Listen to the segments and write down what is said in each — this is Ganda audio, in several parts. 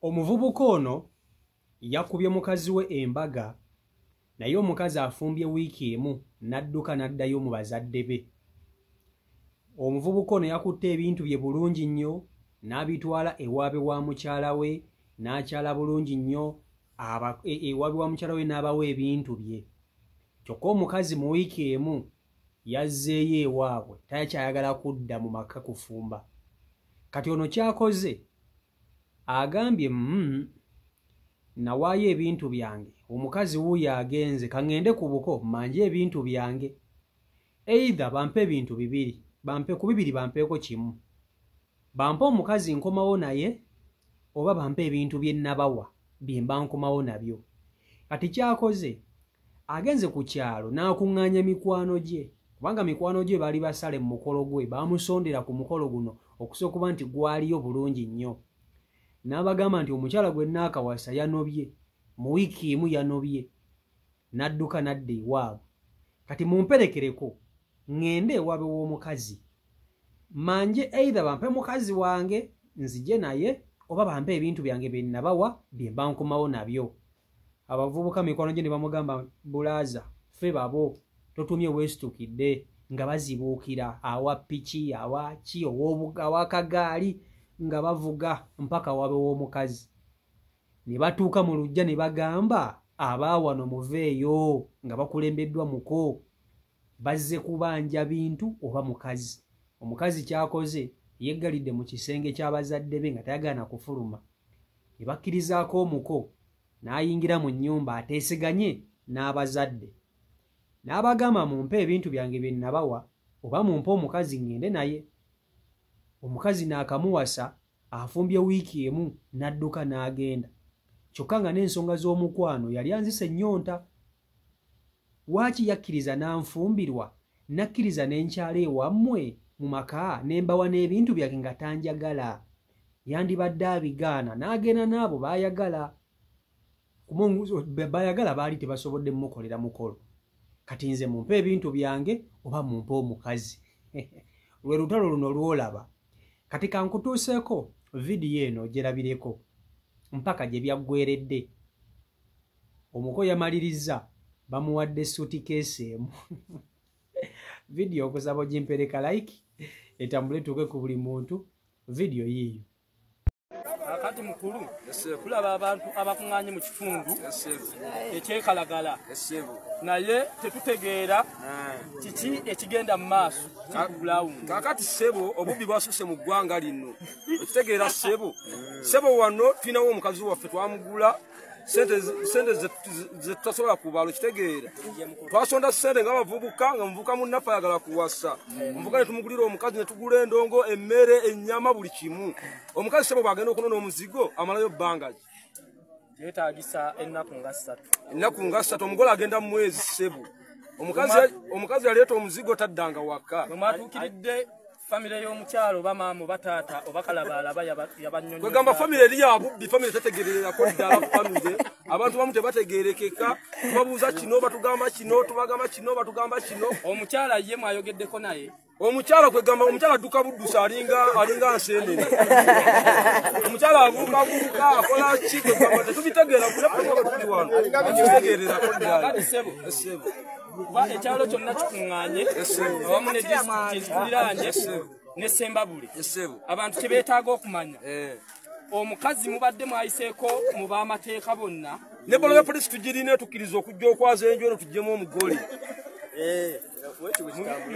Omuvubuka ono yakubye mukazi we embaga, naye omukazi afumbye wiiki emu n'adduka n'addayo mu bazadde be. Omuvubuka ono yakutte ebintu bye bulungi nnyo n'abitwala ewaabwe wa mukyala we, n'akyala bulungi nnyo ewaabwe wa mukyala we n'abawa ebintu bye. Kyokka omukazi mu wiiki emu yazzeeyo ewaabwe, takyayagala kudda mu maka kufumba. Kati ono ky'akoze agambye nawaayo ebintu byange, omukazi wuuyo agenze, kaŋŋende ku buko mmanje ebintu byange. Either bampe ebintu bibiri, bampe ku bibiri bampeeko kimu. Bampe omukazi nkomawo naye oba bampe ebintu bye nnabawa bye mba nkomawo nabyo. Kati ky'akoze agenze ku kyalo n'akuŋŋaanya mikwano gye, kubanga mikwano gye baali basale mu mukolo gwe, baamusondera ku mukolo guno okusobola okuba nti gwaliyo bulungi nnyo. N'abagamba nti omukyala gwe nnaakawasa yanobye, mu wiiki emu yanobye, n'adduka n'adda ewaabwe. Kati mumperekereko ŋŋende ewaabwe w'omukazi, mmanje either bampe mukazi wange nzije naye oba bampe ebintu byange bye nnabawa bye mba nkomawo nabyo. Abavubuka mikwano gye ne bamugamba, bulaaza ffe babo totumye weesitukidde, nga bazibuukira awa piki, awa ki, awakagaali, nga bavuga mpaka waabwe w'omukazi. Ne batuuka mu luggya ne bagamba abaawano muveeyo, nga bakulembeddwa muko, bazze kubanja bintu oba mukazi. Omukazi ky'akoze yeggalidde mu kisenge ky'abazadde be nga tayagala na kufuluma. Ne bakkirizaako omuko n'ayingira mu nnyumba ateeseganye n'abazadde. N'abagamba mumpe ebintu byange bye nnabawa oba mumpe omukazi ŋŋende naye. Omukazi n'akamuwasa afumbye wiiki emu n'adduka n'agenda. Kyokka nga n'ensonga z'omukwano yali anzisa ennyonta. Waaki yakkiriza n'anfumbirwa, n'akkiriza n'enkyala ewammwe mu maka ne mbawa n'ebintu byange nga tanjagala. Yandibadde abigaana n'agenda n'abo baayagala. Baayagala baali tebasobodde mmukolera mukolo. Kati nze mumpe ebintu byange oba mumpe omukazi. Lwe lutalo luno lw'olaba. Kati kankutuuseeko vidiyo eno gyerabireko mpaka gye byaggweredde. Omuko yamalirizza bamuwadde suitcase emu. Vidiyo okusaba ogimpereka like etambule tuuke ku buli muntu. Vidiyo yiiyo. Akati mukulu kulaba abantu abakuŋŋaanye mu kitundu ekyekalagala, naye tetutegeera kiki ekigenda mu maaso ku ground. Kaakati ssebo, obubbi bwasusse mu ggwanga lino, okitegeera ssebo? Ssebo, wano tulinawo omukazi waffe twamugula sente ze tutasobola kubala, okitegeera? Twasonda sente nga bavubuka, nga muvubuka munnaffe ayagala kuwasa omuvubuka, ne tumugulira omukazi, ne tugula endongo, emmere, ennyama, buli kimu. Omukazi ssebo bw'agenda okunona omuzigo amalayo bbanga ki? Yeetaagisa ennaku nga 3. Ennaku nga 3, omugole agenda mu mwezi ssebo. Omukazi yaleeta omuzigo taddanga waka. Bwe mwatuukiridde famire y'omukyalo oba maama oba taata oba kalabaala yabannyonnyola? Kwegamba famire eri yabubbi, famire tetegererako ddala, famire abantu bamu tebategerekeka, tubabuuza kino batugamba kino, tubagamba kino batugamba kino. Omukyala ye mwayogeddeko naye? Omukyala kwegamba omukyala adduka buddusi, alinga nsenene. Omukyala abuukabuuka, akola ki, kwegamba tetubitegeera tuli wano tetubitegeererako ddala. Kuba ekyalo kyonna kikuŋŋaanye awamu ne disitulikiti ezikuliraanye ne Ssembabule, abantu kye beetaaga okumanya, omukazi mubadde mwayiseeko mu b'amateeka bonna? Ne bolo ya polisi tugirina, tukkiriza okujja okwaza enju eno tuggyemu omugole.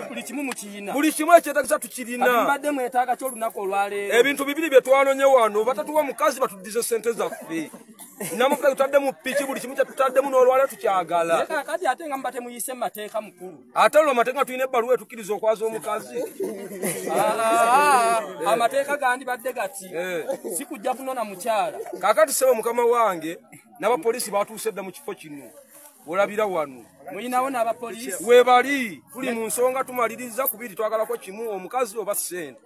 Buli kimu mukiyina? Buli kimu ekyetagisa tukirina. Mubadde mwetaaga ki olunaku olwaleero? Ebintu bibiri bye twanonye wano: batatuwa mukazi, batuddize sente zaffe. N'amafuta tutadde mu piki, buli kimu kyetutaddemu n'olwaleero tukyagala. Kati ate nga muba temuyise mu mateeka, mukulu? Ate olwo amateeka, tulina ebbaluwa etukkiriza okwaza omukazi. Amateeka gandibadde gati si kujja kunona mukyala. Kaakati ssebo mukama wange, n'abapoliisi batuuse dda mu kifo kino olabira wano. Muyinawo n'abapoliisi? Weebali, tuli mu nsonga tumaliriza kubiri, twagalako kimu: omukazi oba ssente.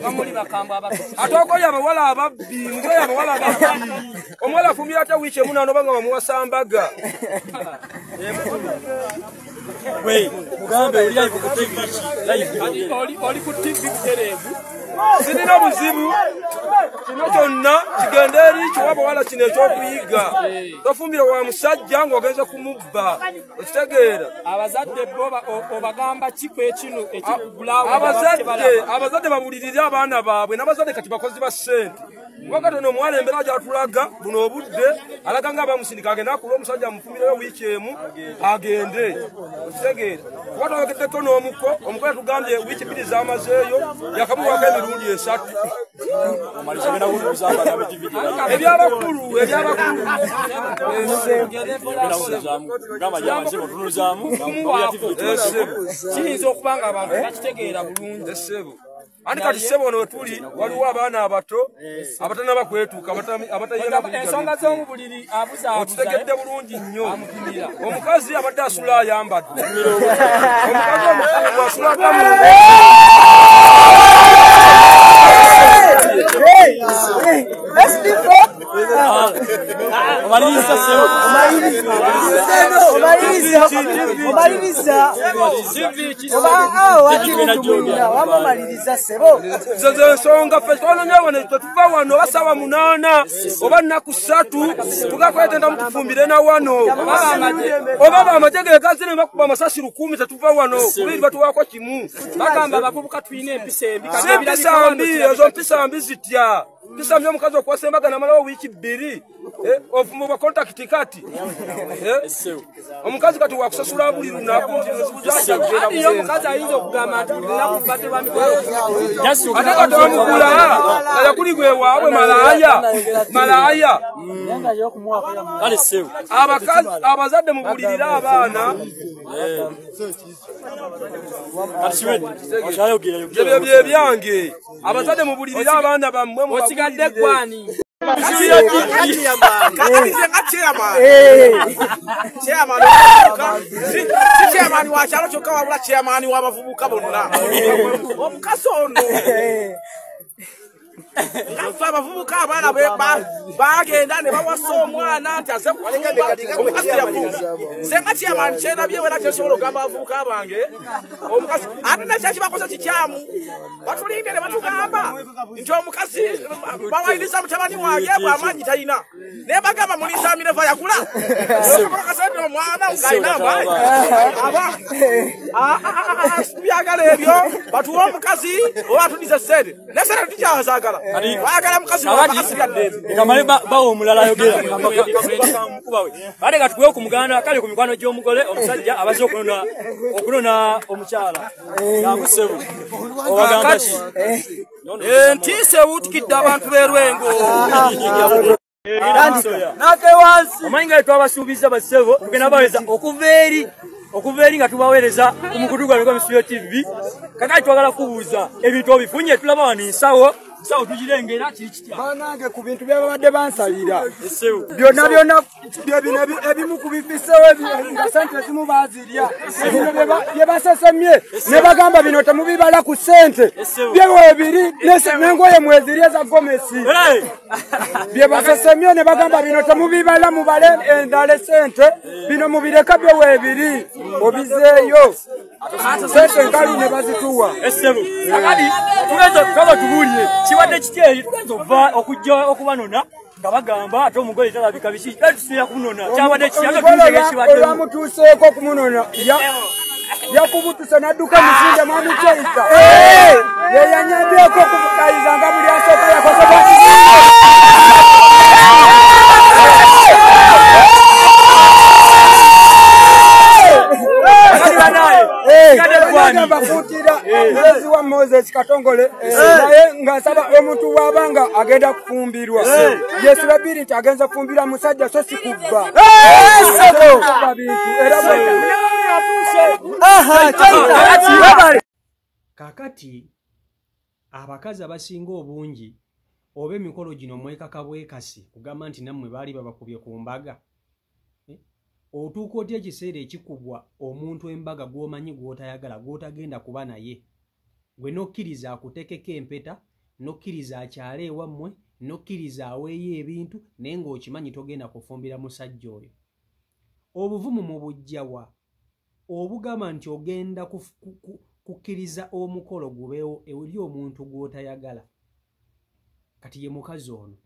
Bamuli bakambwe abatuuze. Ate okoye abawala ababbi, mukoye abawala ababbi. Omuwala afumbira atya wiiki emu n'anoba nga bamuwasa mbaga? We mugambe oli live ku TV ki live? Oli ku TV butereevu. Sirina buzibu. Kino kyonna kigende eri kiwa bawala kino ekyokuyiga. Tofumbira wa musajja ng'ogenze kumubba. Okitegeera. Abazadde bo obagamba ki ku ekino ekikugulawo? Abazadde babulirire abaana baabwe n'abazadde kati bakozi ba ssente. Kuba katono omuwala embeera gy'atulaga buno obudde alaga nga bamusindika agende akule omusajja amufumireyo wiiki emu agende. Okitegeera. Kuba twayogeddeko n'omuko, omuko yatugambye wiiki 2 z'amazeeyo yakamuwaako emirundi 3. Ebyabakulu kiyinza okuba nga abantu bakitegeera bulungi. Andi kati ssebo ono wetuli waliwo abaana abato abatannaba kwetuuka abatayina ensonga z'omu buliri abuzaabuza. Otutegedde bulungi nnyo. Omukazi abadde asula ayambadde. Omukazi omukulu asula atamu. Zezo ensonga ffe twanonye wano tetuva wano oba ssaawa 8 oba nnaku 3 tugakwetenda mutufumbire na wano oba bamagye ge gazire bakuba amasasi 10 tetuva wano kubiri batuwaako kimu. Bagamba abavubuka tulina empisa embi. Si mpisa mbi, ezo mpisa mbi zitya? Mpisa mbi omukazi okwasa embaga n'amalawo wiiki 2 ofumbo bwa kontakiti kati omukazi kati wakusasula buli lunaku. Ate omukazi ayinza okugamba nti buli lunaku mbadde lwa mitwalo. Ate kati omugula yakuli gwe waabwe malaaya. Abazadde mubulirire abaana. Ebyo bye byange. Abazadde mubulirire abaana bammwe. Osigadde gwani? Chairman wa kyalo kyokka wabula chairman w'abavubuka bonna. Omukazi ono ngaffe abavubuka abaana bagenda ne bawasa omwana nti aze kufumba omukazi yafumba. Nze nga chairman kyendabye era kyensobola okugamba abavubuka bange omukazi ate nakyo kibakoze kikyamu. Batulindye ne batugamba nti omukazi bawayiriza mutabani wange bw'amaanyi talina naye bagamba mulinza Minerva yakula kasente omwana ng'alina amaanyi aba byagala ebyo batuwe omukazi oba atudize ssente naye ssente tukyazaagala. Baagala mukazi wabakasigadde. Kamale bawo omulala ayogera kale katukuwe ku muganda kale ku mikwano gy'omugole omusajja abazze okunona omukyala yamusebu obagamba ki entiisa ewuutikidde abantu b'e Lwengo. Omanyi nga twabasuubiza bassebo tugenda baweereza okuva eri nga tubaweereza ku mukutu gwa Lwengo Studio TV. Kakati twagala kubuuza ebintu obifunye tulaba wano ensawo tugirengera kiri kitya? Banange ku bintu byababadde bansalira byonna byonna bino ebimu ku bifisewo nga ssente ezimu baazirya bino bye basesemye ne bagamba bino temubibala ku ssente byeweebiri n'engoye mweziri eza gomesi bye basesemye ne bagamba bino temubibala mubale endala essente bino mubireka byeweebiri obizeeyo sente enkalu ne bazituwa. Kakati tugenza tubuulire kibadde kitya eri tugenza ova okujja okubanona nga bagamba ate omugole talabika biki tusinira kumunona kyabadde kitya? Olwamutuuseeko okumunona yakubutuse n'adduka emisinde mwami Kyeita ye yanyambyeko okumukayiza nga buli asooka yakoze bwakizimbe. Bafuutira omulezi wa Moses Katongole naye nga nsaba omuntu bw'abanga agenda kufumbirwa yesiba bbiri nti agenza kufumbirwa musajja so si kubba Kakati abakazi abasinga obungi oba emikolo gino mwekaka bwekasi kugamba nti nammwe baali babakubye ku mbaga. Otuuka otya ekiseera ekikubwa omuntu embaga gw'omanyi gw'otayagala gw'otagenda kuba naye gwe n'okkiriza akutekeko empeta n'okkiriza akyale ewammwe n'okkiriza aweeyo ebintu naye ng'okimanyi togenda kufumbira musajja oyo. Obuvumu mu bujjawa obugamba nti ogenda Kukkiriza omukolo gubeewo eri omuntu gw'otayagala. Kati ye mukazi ono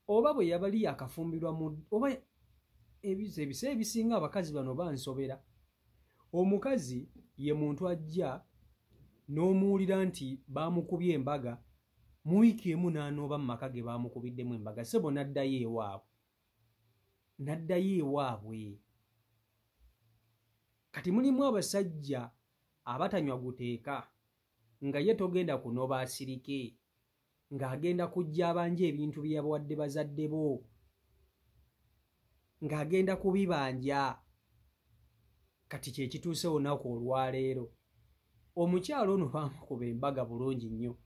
oba bwe yabali yakafumbirwa oba ebiseera ebisinga abakazi bano bansobera. Omukazi ye muntu ajja n'omuwulira nti baamukubye embaga mu wiiki emu n'anooba mu maka ge baamukubiddemu embaga, ssebo n'addayo ewaabwe, n'addayo ewaabwe. Kati mulimu abasajja abatanywa guteeka nga ye togenda kunoba asirike, ng'agenda kujja abanja ebintu bye yabawadde bazadde bo, ng'agenda kubibanja. Kati kye kituuse olunaku olwaleero. Omukyalo ono baamukuba embaga bulungi nnyo.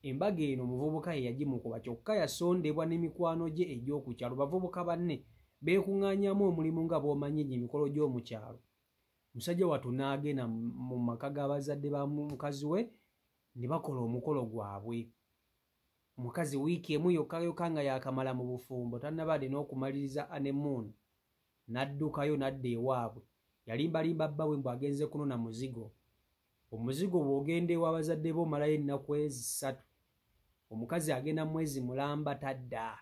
Embaga eno omuvubuka ye yagimukuba, kyokka yasondebwa n'emikwano gye egy'oku kyalo. Bavubuka banne beekuŋŋaanyamu omulimu nga bw'omanyi emikolo gy'omu kyalo. Musajja wattu n'agenda mu maka g'abazadde ba mukazi we ne bakola omukolo gwabwe. Omukazi wiiki emu yokka yokka nga yakamala mu bufumbo, tannabadde n'okumaliriza honeymoon, n'addukayo n'adda ewaabwe. Yalimbalimba bbawe mbu agenze kunona muzigo. Omuzigo bw'ogenda ew'abazadde bo omalayo ennaku ezi 3. Omukazi agenda mwezi mulamba tadda.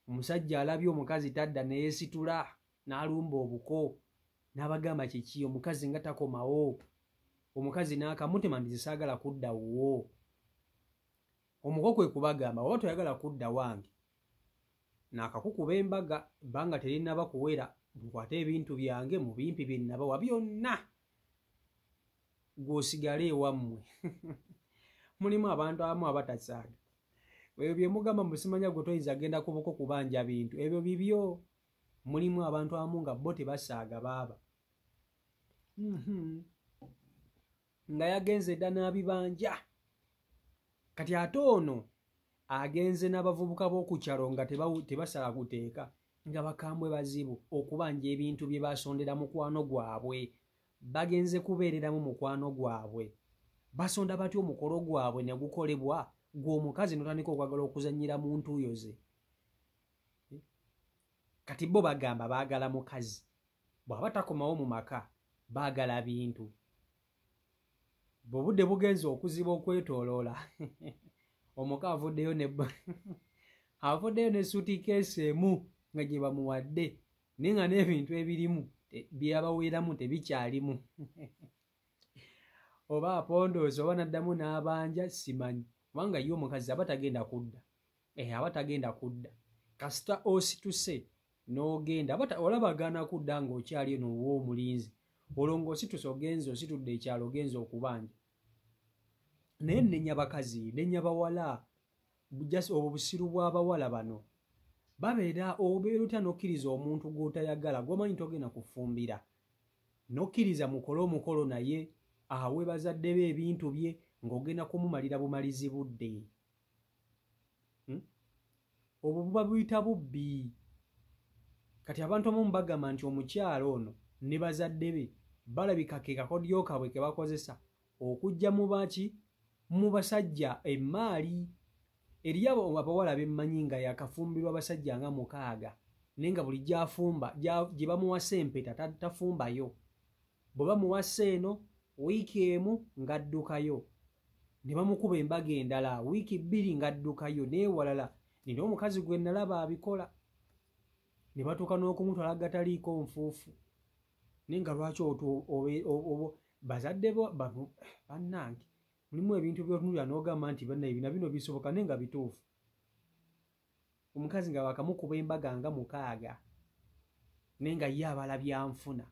Omusajja alabye omukazi tadda ne yeesitula n'alumba obuko n'abagamba kiki, omukazi nga takomawo. Omukazi n'akamutema nti saagala kudda wuwo. Omuko kwe kubagamba oba toyagala kudda wange, naakakukuba embaga ebbanga terinnaba kuwera, nkwate ebintu byange mu bimpi bye nnabawa byonna, gw'osigale ewammwe. Mulimu abantu abamu abatasaaga. Ebyo bye mugamba musimanya gwe toyinza genda ku buko kubanja bintu, ebyo bibyo. Mulimu abantu abamu nga bo tebasaaga baaba. Nga yagenze dda n'abibanja. Kati ate ono agenze n'abavubuka b'oku kyalo nga tebasala kuteeka, nga bakambwe bazibu okubanja ebintu bye basondera mukwano gwabwe. Bagenze kubeereramu mukwano gwabwe. Basonda batya omukolo gwabwe ne gukolebwa, gwe omukazi n'otandika okwagala okuzannyira mu ntuuyo ze. Kati bo bagamba baagala mukazi, bw'aba takomawo mu maka baagala bintu. Bw'obudde bugenze okuziba okwetooloola, omuka avuddeyo ne suitcase emu nga gye bamuwadde, naye nga n'ebintu ebirimu byabaweeramu tebikyalimu. Oba apondooza oba n'addamu n'abanja simanyi, kubanga ye omukazi aba tagenda kudda. Aba tagenda kudda. Kasita osituse n'ogenda, olaba agaana kudda ng'okyali eno ow'omulinzi. Olwo ng'osituse ogenze ositudde ekyalo ogenze okubanja. Naye nnenya bakazi, nnenya bawala, obwo busiru bw'abawala bano. Babeera obeera otya n'okkiriza omuntu gw'otayagala, gw'omanyi togenda kufumbira, n'okkiriza mukole omukolo naye awe bazadde be ebintu bye ng'ogenda kumumalira bumalizi budde. Obwo buba buyita bubbi. Kati abantu abamu bagamba nti omukyala ono ne bazadde be balabika ke kakodyo kaabwe ke bakozesa okujja mu baki mu basajja emmaali. Eri abo abawala bemmanyi nga yakafumbirwa abasajja nga 6, naye nga buli gy'afumba gye bamuwasa empeta tafumbayo. Bwe bamuwasa eno wiiki emu ng'addukayo, ne bamukuba embaga endala wiiki 2 ng'addukayo, n'ewalala. Nina omukazi gwe nalaba abikola, ne batuuka n'okumutwala agataliiko nfuufu. Naye nga lwaki bazadde bo bannange, mulimu ebintu by'otunuulira n'ogamba nti bannaye bino bino bisoboka naye nga bituufu. Omukazi nga bakamukuba embaga nga 6, naye nga ye abala byanfuna.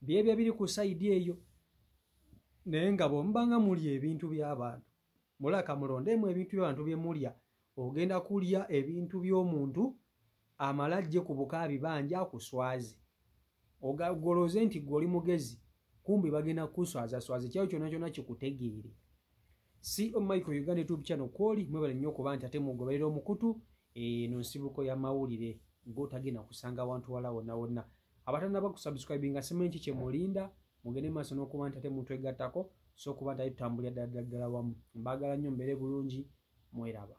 Byebyo ebiri ku sayidi eyo. Naye nga bw'omubanga mulya ebintu by'abantu, mulaka mulondemu ebintu by'abantu bye mulya. Ogenda kulya ebintu by'omuntu amala ajje ku buka abibanja akuswaze. Ogolooze nti ggwe oli mugezi, kumbe bagenda kukuswazaswaza, ekyayo kyonna kyonna kikutegeere. CO Michael Uganda YouTube channel kwoli, mwebale nnyo okuba nti ate mugoberera omukutu eno nsibuko y'amawulire g'otagenda kusanga wantu wala wonna wonna. Abatannaba kusubscribinga simanyi ki kye mulinda, mugende maaso n'okuba nti ate mutwegattako, so okuba nti ate tutambulira ddala ddala wamu. Mbaagala nnyo, mbeere bulungi, mweraba.